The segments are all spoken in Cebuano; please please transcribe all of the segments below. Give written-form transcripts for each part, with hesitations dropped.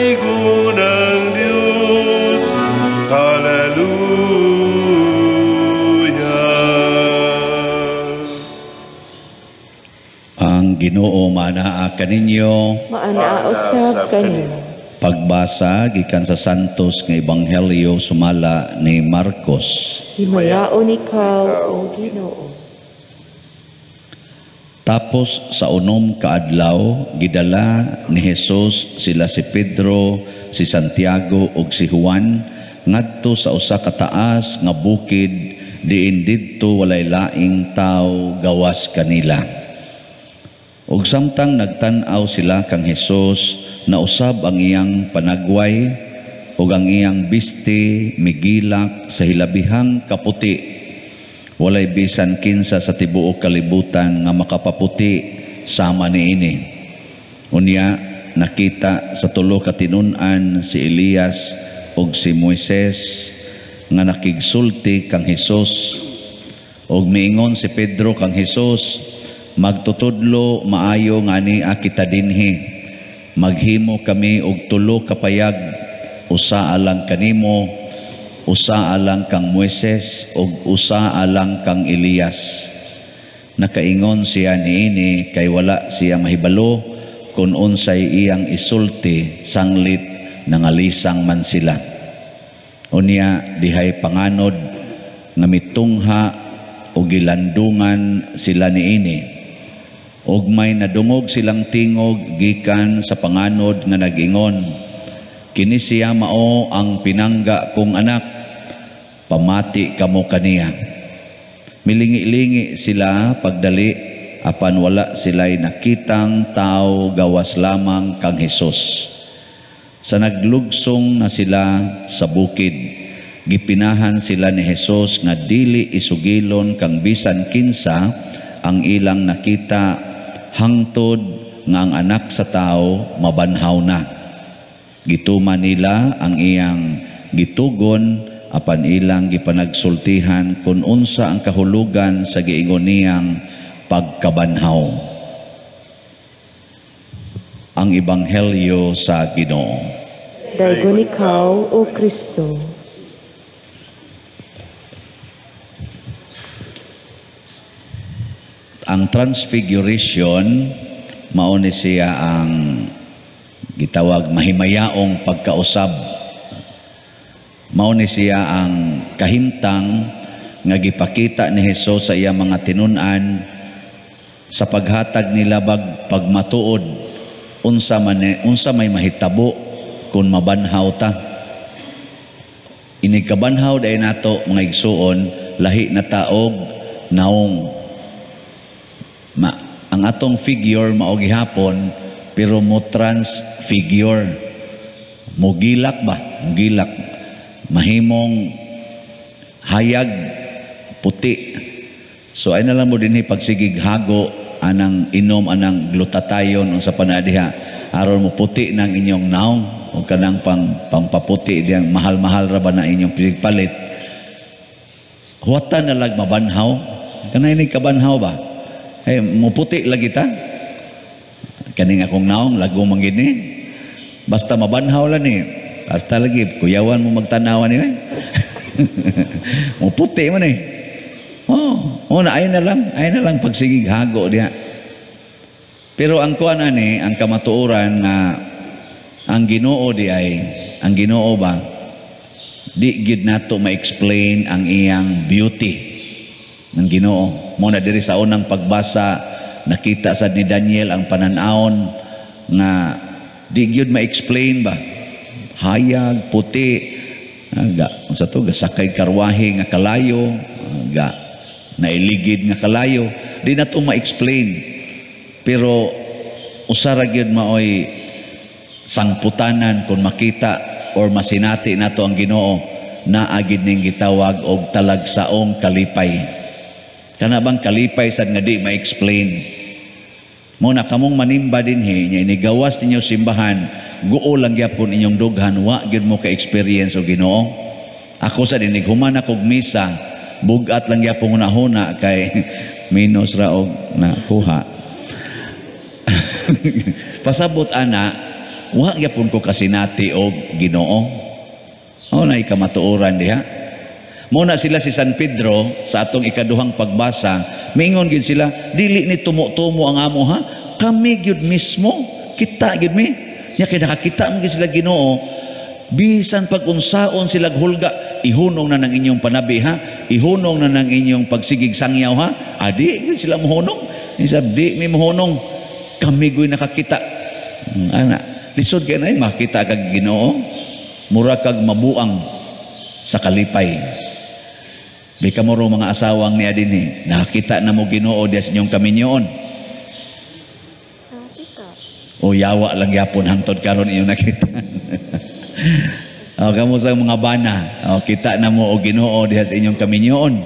Daygon ang Dios. Hallelujah. Ang Ginoo maanaa kaninyo. Maanaa usab kanimo. Pagbasa gikan sa Santos nga Ebanghelyo sumala ni Marcos. Himayaon ikaw, o Ginoo. Tapos sa unom ka adlaw, gidala ni Jesus sila si Pedro, si Santiago ug si Juan ngadto sa usa ka taas nga bukid diin didto walay laing tawo gawas kanila. Ug samtang nagtan-aw sila kang Hesus, nausab ang iyang panagway ug ang iyang bisti migilak sa hilabihang kaputi. Walay bisan kinsa sa tibuok kalibutan nga makapaputi sama niini. Unya nakita sa tulo ka tinun-an si Elias ug si Moises nga nakigsulti kang Hesus. Ug miingon si Pedro kang Hesus, "Magtutudlo, maayo nga ania kita dinhi. Maghimo kami og tulo ka payag, usa alang kanimo, usa alang kang Moises, ug usa alang kang Elias." Nakaingon siya niini kay wala siya mahibalo kung unsay iyang isulti, sanglit nangalisang man sila. Unya dihay panganod nga mitungha o gilandungan sila niini. Ug may nadungog silang tingog gikan sa panganod nga nag-ingon, "Kini siya mao ang pinangga kong anak, pamati kamo kaniya." Milingi-lingi sila pagdali, apan wala sila'y nakitang tao gawas lamang kang Hesus. Sa naglugsong na sila sa bukid, gipinahan sila ni Hesus nga dili isugilon kang bisan kinsa ang ilang nakita hangtod nga ang anak sa tao mabanhaw na. Gituman nila ang iyang gitugon, apan ilang gipanagsultihan kung unsa ang kahulugan sa giingon niyang pagkabanhaw. Ang Ebanghelyo sa Ginoo. Daygon ikaw, O Kristo. Ang transfiguration mao ni siya ang gitawag mahimayaong pagkausab. Mao ni siya ang kahimtang nga gipakita ni Hesus sa iyang mga tinun-an sa paghatag nila bag pagmatuod unsa may mahitabo kung mabanhaw ta. Inig kabanhaw dahil nato mga igsuon, lahi na taog naong. Ang atong figure mao gihapon pero mo transfigure, mogilak ba, mogilak, mahimong hayag puti. So ay na lang mo dinhi pagsigig hago anang inom anang glutathione unsa pa na diha aron mo puti nang inyong naong o kanang pangpaputi diyang mahal-mahal ra ba na inyong pigpalit. Huwatan na lag mabanhaw kanay ni kabanhaw ba. Eh, muputi lagi ta. Kaning akong naong, lago man gid ni. Basta mabanhaw lang ni. Basta lagi, kuyawan mo magtanawan ni. Eh. Muputi man eh. Oh, na, ay na lang. Ay na lang pagsigig hago diha. Pero ang kuan ani, ang kamatuoran nga ang Ginoo di ay, ang Ginoo ba, di gid nato ma-explain ang iyang beauty ng Ginoo. Mo na diri sa unang pagbasa nakita sad ni Daniel ang panan-awon nga di gyud ma-explain ba. Hayag, puti, ga unsa to, gasakay karwahe nga kalayo, ga nailigid nga kalayo, di nato ma-explain. Pero usa ra gyud maoy sangputanan kung makita or masinati nato ang Ginoo, naa gid ning gitawag og talagsaong kalipay. Kana bang kalipay sad nga di ma-explain. Mo na kamong manimba dinhi, nya inigawas ninyo simbahan, guo lang gyapon inyong dughan, wa gyud mo ka-experience og Ginoo. Ako sad inighuman akog misa, bugat lang gyapon hunahuna kay minus ra og nakuha. Pasabot ana, wa gyapon ko kasinati og Ginoo. Mao na ikamatuoran diha. Mao na sila si San Pedro sa atong ikaduhang pagbasa, miingon gyud sila, dili ni tumo-tumo ang amo ha, kami gyud mismo, kita gyud mi. Nya kay nakakita man gyud sila Ginoo, bisan pag unsaon sila hulga, ihunong na ng inyong panabi ha, ihunong na ng inyong pagsigig sangyaw ha, adi gyud sila mohunong. Isab di mi mohunong, kami gyud nakakita. Ana, lisod kay na makita kag Ginoo, mura kag mabuang sa kalipay. Di ka muro mga asawang niya dinhi, nakakita na mo Ginoo diya sa inyong kaminyoon. O yawa lang yapon hangtod karon inyong nakita. O kamo sa mga bana, o kita na mo og Ginoo diha sa inyong kaminyoon.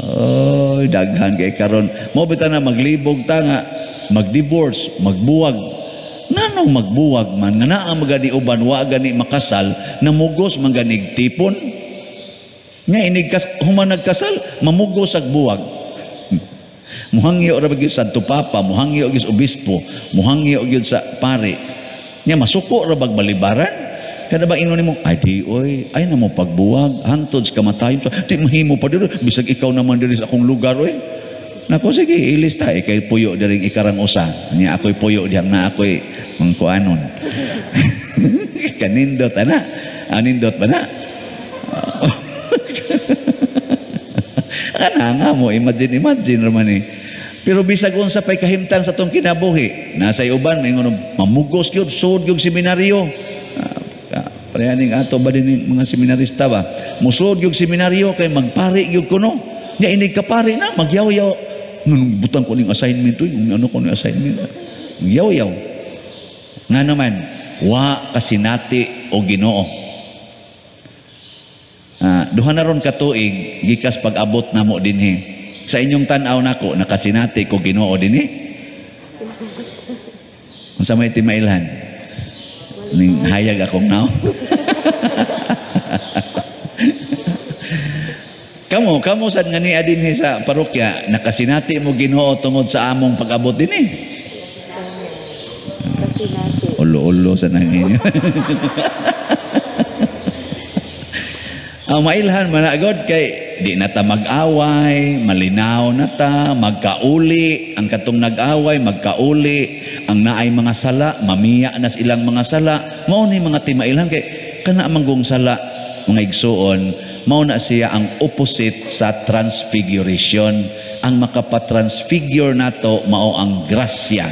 Oh, daghan kay karon. Mo bitaw na maglibog ta nga magdivorce, magbuwag. Nganong magbuwag man nga naa magani uban wa gani makasal, namugos man ganig tipon. Nga inig kas human nagkasal, mamugos ag buwag. Muhangyo ra gyud sa Santo Papa, muhangyo gyud sa obispo, muhangyo gyud sa pare. Nya masuko ra bag balibaran? Kada ba ingon nimo, ay di oy, ay na mo pagbuwag hangtod sa kamatayon. Di mahimo pa diri, bisag ikaw naman diri sa akong lugar oy. Nako sige, ilis ta ikay puyo diring ikarang usa. Nya ako'y puyo dihang na ako'y mangkuanon. Kanindot ana. Anindot ba na? Ana nga mo, imagine raman eh. Pero bisag unsa pay kahimtang sa tong kinabuhi, nasa uban maingon mamugos gyud, sud gyud seminaryo. Parehaning ato ba din mga seminarista ba? Musod gyud seminaryo kay magpari gyud kuno. Nya inig kapari na magyaw-yaw. Nung butang ko ning assignment oy, ano ko ning assignment. Yaw-yaw. Nga naman, wa kasinati o Ginoo. Duha na ron katuig gikas pag-abot namo dinhi. Sa inyong tan-aw nako nakasinati ko Ginoo dinhi. Unsa may timailhan? Ning hayag akong naw. Kamo sad nga niya dinhi sa parokya nakasinati mo Ginoo tungod sa among pag-abot dinhi. Kasinati. Ulo-ulo sa nang inyo. Ang mailhan man na God kay di na ta mag-away, malinaw na ta, magkauli ang katong nag-away, magkauli ang naay mga sala, mamiya na ilang mga sala. Mao ni mga timailhan kay kana manggong sala mga igsuon, mao na siya ang opposite sa transfiguration. Ang makapatransfigure nato mao ang grasya,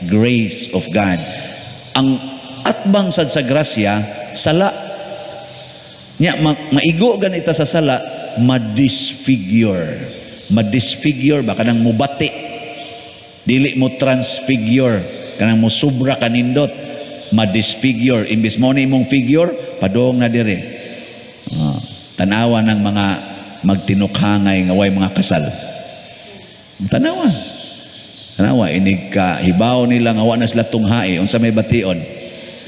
grace of God. Ang atbang sad sa grasya, sala. Nya maigo ganita sa sala, madisfigure. Madisfigure ba kanang mubati. Dili mo transfigure, kanang mo sobra kanindot, madisfigure. Imbis mo ni imong figure, padong na dire. Tanawa ng mga magtinukhangay nga way mga kasal. Tanawa. Tanawa inig ka hibaw nila nga wa na sila tunghae unsa may bation.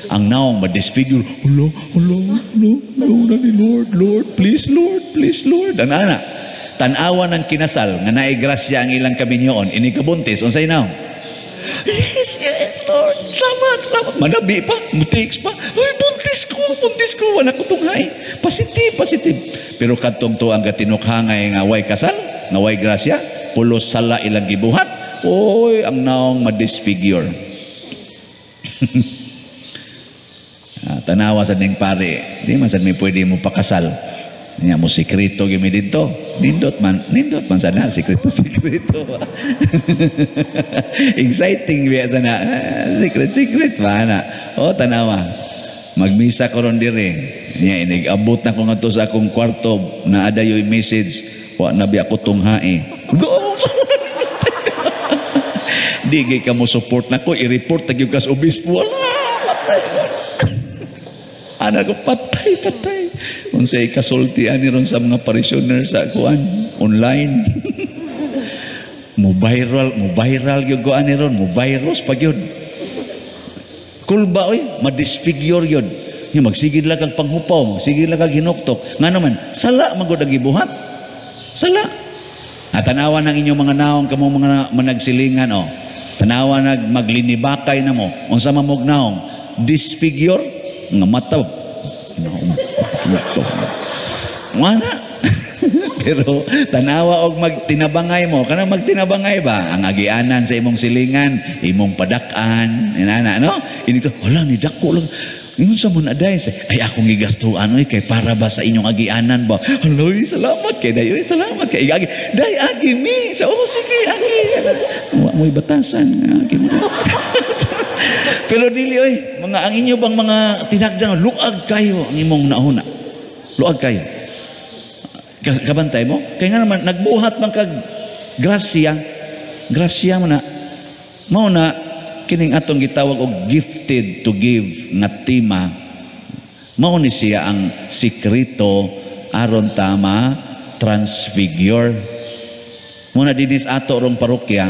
Ang naong madisfigure, hulo, hulo, hulo, hulo na ni Lord, Lord, please Lord, please Lord. Ana, tanawa ng kinasal nga naay grasya ang ilang kaminyoon, ini kabuntis, unsay naong? Yes, yes, Lord, salamat, salamat. Manabi pa, mutiks pa. Ay, buntis ko, wala ko tunghay. Positive, positive. Pero kadtong tuang katinukhangay nga way kasal, nga way grasya, pulos sala ilang gibuhat, oy, ang naong madisfigure. Tanawa sa ning pare, di man sad may pwede mo pakasal. Nya mo sikreto gyud mi didto. Nindot man sana sikreto sikreto. Exciting biya sana. Secret secret pa na. O tanawa. Magmisa ko ron dire. Nya inig abot na ko ngadto sa akong kwarto na adayoy message wa na biya ko tunghae. Di gay ka mo support nako, i-report ta gyud ka sa obispo. Ana ko patay patay. Unsay kasulti ani ron sa mga parishioner sa kuan online. Mo viral gyud ko ani ron, mo virus pa gyud. Kulba oy, madisfigure gyud. Nya magsigid lang kag panghupaw, magsigid lang kag hinuktok. Ngano man, sala man gud ang gibuhat. Sala. At tanawan ang inyong mga naong kamo mga managsilingan o. Tanawa nag maglinibakay na mo. Unsa man mog naong? Disfigure nga mata. Wala. Pero tanawa og magtinabangay mo, kanang magtinabangay ba ang agianan sa imong silingan, imong padak-an, inana, no? Ini to, wala ni dako lang. Ingon sa mo na day, ay akong gigastuhan oy kay para ba sa inyong agianan ba? Haloy, salamat kay day, oy, salamat kay agi. Day agi mi. Sa oh sige, agi. Wa mo'y batasan, agi mo. Pero dili oy, mga ang inyo bang mga tinagdang luag kayo ang imong nauna. Luag kayo. Kabantay mo? Kaya nga naman, nagbuhat man kag grasya, grasya mo na, mao na, kining atong gitawag og gifted to give nga tema, mao ni siya ang sikreto aron tama transfigure. Muna dinis ato rong parokya,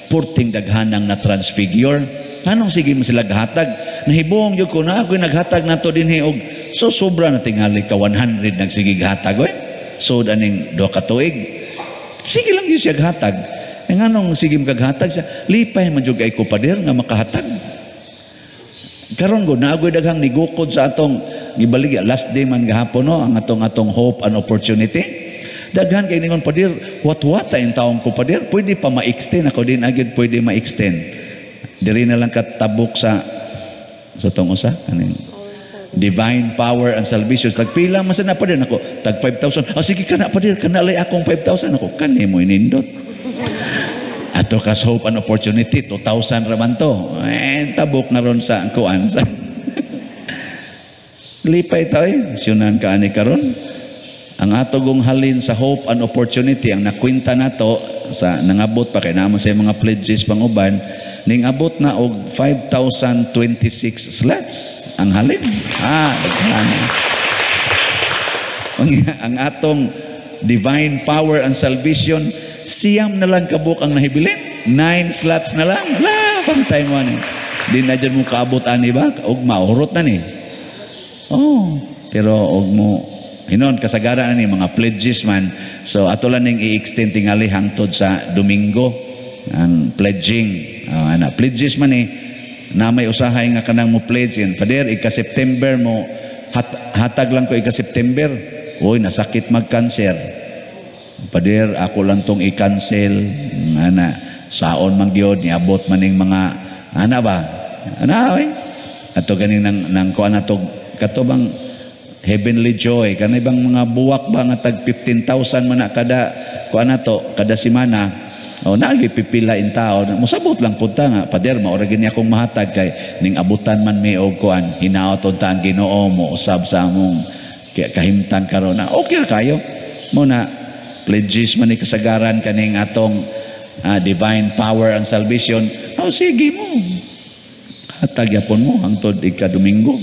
purting daghanang na transfigure. Anong sige mo sila ghatag? Nahibong gyud ko na ako'y naghatag nato dinhi og so sobra na tingali ka 100 nagsige hatag oy. So aning 2 ka tuig. Sige lang gyud siya ghatag. Eh nganong sige makaghatag siya? Lipay man jud kay ko pader nga makahatag. Karon gud naagoy daghang nigukod sa atong gibaligya last day man gahapon no ang atong hope and opportunity. Daghan kay ningon pader, wat-wata in taong ko pader, pwede pa ma-extend ako din agad pwede ma-extend. Diri na lang katabok sa tong usa kaning divine power and salvation. Tagpila man sa na pader nako, tag 5,000. Ah sige kana pader, kana lay akong 5,000 ako kani mo inindot. Ato kas hope and opportunity 2,000 ra man to. Eh tabok na ron sa kuan sa. Lipay ta oy, syunan ka ani karon. Ang ato gong halin sa hope and opportunity ang nakwenta nato sa nangabot pa kay naman sa mga pledges panguban ning abot na og 5,026 slots ang halin. Ah, daghan. Ang atong divine power and salvation 9 na lang kabuk ang nahibilin. 9 slots na lang. Wala, bantay mo ani. Di na dyan mo kaabot ani ba? Og maurot na ni. Oh, pero og mo hinon kasagaran ani mga pledges man. So ato lang ning i-extend tingali hangtod sa Domingo ang pledging. Oh, ana pledges man ni na may usahay nga kanang mo pledge in pader ika September mo hatag lang ko ika September. Oy, nasakit mag-cancer. Pader ako lang tong i-cancel ana saon man gyud niabot maning mga ana ba ana oy ato ganing nang kuan ato kato bang heavenly joy kanay bang mga buwak ba nga tag 15,000 man na kada kuan ato kada semana o naagi pipila in tao mosabot lang pud ta nga pader mao ra gini akong mahatag kay ning abutan man mi og kuan hinaot unta ang Ginoo mo usab sa among kahimtang karon na okay ra kayo mo na pledges man ni kasagaran kaning atong divine power and salvation. Oh, sige mo. Hatag yapon mo hangtod ika Domingo.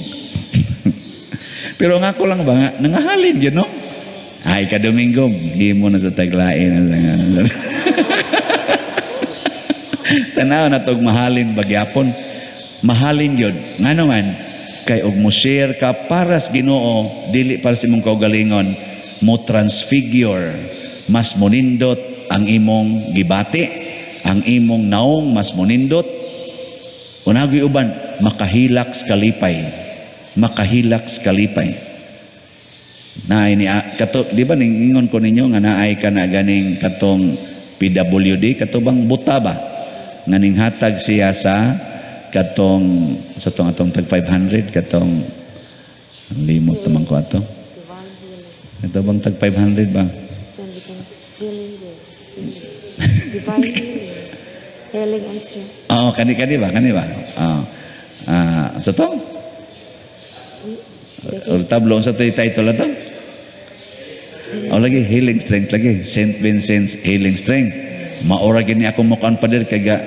Pero ang ako lang ba nga nangahalin gyud no? Ay ka Domingo, himo na sa taglain. Tanaw na tog mahalin bagyapon. Mahalin gyud. Ngano man kay og mo share ka para sa Ginoo, dili para sa imong kaugalingon, mo transfigure, mas monindot ang imong gibati, ang imong naong mas monindot. Unagoy uban, makahilak sa kalipay. Makahilak sa kalipay. Naay ni kato, di ba ningon ko ninyo nga naay ka na ganing katong PWD, kato bang buta ba? Nga ning hatag siya sa katong sa tong atong tag 500 katong limot naman ko ato. Ito bang tag 500 ba? Divine healing. Healing and strength. Oo, kani ba? Kani ba? Oo. Sa to? Or tablo, sa to yung title na to? O lagi, healing strength lagi. St. Vincent's Healing Strength. Maora gini ako mukaan pader kay ga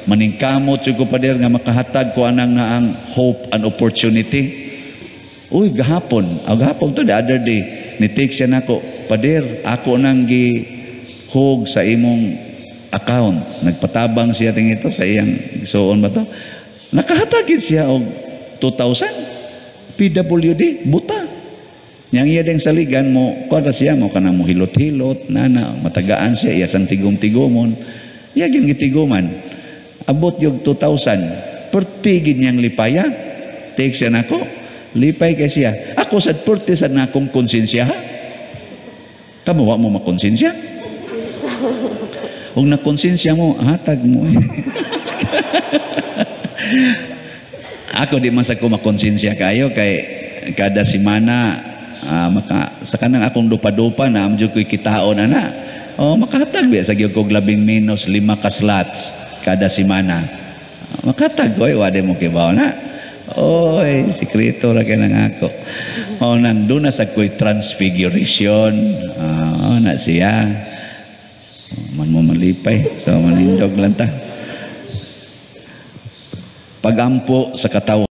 maningkamot jud ko pader nga makahatag ko anang nga ang hope and opportunity. Uy, gahapon. O, gahapon to, the other day, ni-take siya nako, pader, ako nang gi-hog sa imong account. Nagpatabang siya ting ito sa iyang suon ba to? Nakahatagin siya og 2,000 PWD buta. Yang iya ding saligan mo, kuan ra siya mo kanang mo hilot-hilot nana matagaan siya iya sang tigom-tigomon. Iya gyud gitiguman. Abot yung 2,000. Perti gid niyang lipaya. Take siya nako. Lipay kay siya. Ako sad perti sad na akong konsensya ha. Kamo wa mo makonsensya? Kung nakonsensya mo, hatag mo. Ako di man sa ko makonsensya kayo kay kada semana maka sa kanang akong dupa-dupa na amjud ko'y kitaon ana. Oh, makahatag biya sa gyud kog labing menos 5 ka slots kada semana. Makatag oy, wa mo kibaw na. Oy, sikreto ra kay nang ako. O nang doon na sa ko'y transfiguration. Na siya. Man mo malipay. So manindog lang ta. Pagampo sa katawan.